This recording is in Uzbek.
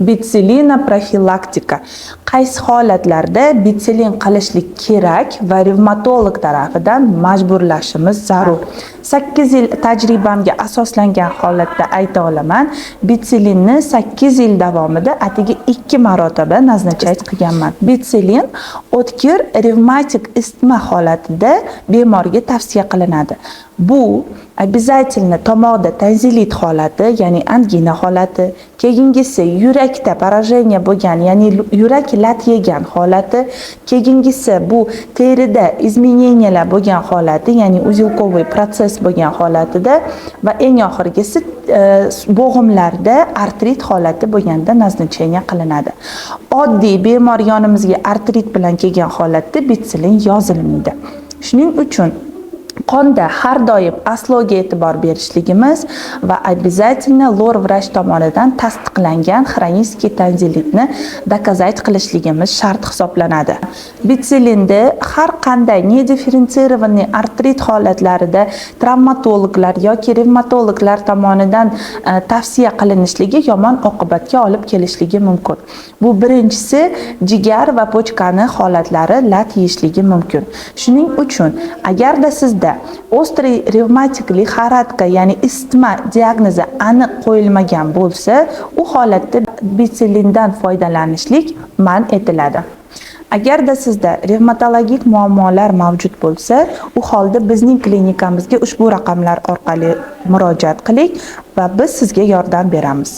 Bitselinoprofilaktika. Qaysi holatlarda bitselin qilishlik kerak va revmatolog tarafidan majburlashimiz zarur? 8 yil tajribamga asoslangan holatda ayta olaman, bitselinni 8 yil davomida atigi 2 marotaba назначать qilganman. Bitselin o'tkir revmatik isitma holatida bemorga tavsiya qilinadi. Bu обязательно tomoqda tonzillit holati, ya'ni angina holati, keyingisi yurakda поражение bo'lgan, ya'ni yurak lat yegan holati, keyingisi bu terida изменения lar bo'lgan holati, ya'ni узелковый процесс bo'lgan holatida va eng oxirgisi bo'g'imlarda artrit holati bo'lganda назначение qilinadi. Oddiy bemor yonimizga artrit bilan kelgan holatda bitselin yozilmaydi. Shuning uchun qonda har doim ASLOga e'tibor berishligimiz va обязательно lor vrach tomonidan tasdiqlangan хронический tonzillitni доказать qilishligimiz shart hisoblanadi. Bitselinni har qanday недифференцированный artrit holatlarida travmatologlar yoki revmatologlar tomonidan tavsiya qilinishligi yomon oqibatga olib kelishligi mumkin. Bu birinchisi jigar va pochkani holatlari lat yeyishligi mumkin. Shuning uchun agarda sizda острый revmatik лихорадка, ya'ni isitma diagnozi aniq qo'yilmagan bo'lsa, u holatda bitselindan foydalanishlik man etiladi. Agarda sizda revmatologik muammolar mavjud bo'lsa, u holda bizning klinikamizga ushbu raqamlar orqali murojaat qiling va biz sizga yordam beramiz.